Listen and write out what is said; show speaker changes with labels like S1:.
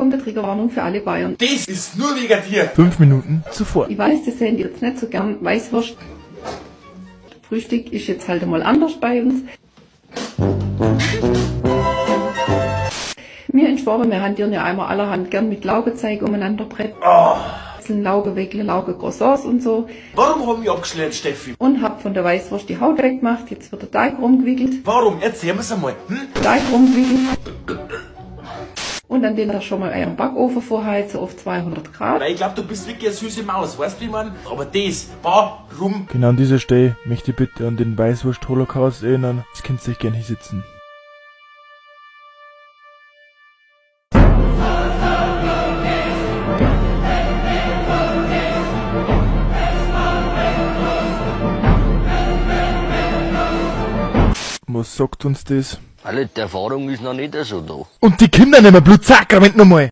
S1: Kommt eine Triggerwarnung für alle Bayern.
S2: Das ist nur wegen dir.
S3: 5 Minuten zuvor.
S1: Ich weiß, das sehen die jetzt nicht so gern. Weißwurst. Frühstück ist jetzt halt einmal anders bei uns. Wir in Schwaben, wir hantieren ja einmal allerhand gern mit Laugezeug umeinander Brett.
S2: Oh.
S1: Laugeweckle, Lauge-Croissants und so.
S2: Warum haben wir abgeschleppt, Steffi?
S1: Und hab von der Weißwurst die Haut weggemacht. Jetzt wird der Teig rumgewickelt.
S2: Warum? Erzähl mir's einmal. Hm?
S1: Teig rumgewickelt. Und dann den da schon mal euren Backofen vorheizen auf 200 Grad.
S2: Weil ich glaub, du bist wirklich eine süße Maus, weißt du, wie man? Aber das, warum?
S3: Genau an dieser Stelle möchte ich bitte an den Weißwurst-Holocaust erinnern. Das könnt ihr euch gerne hier sitzen. Was sagt uns das?
S4: Alle, die Erfahrung ist noch nicht so da.
S3: Und die Kinder nehmen Blutsakrament nochmal!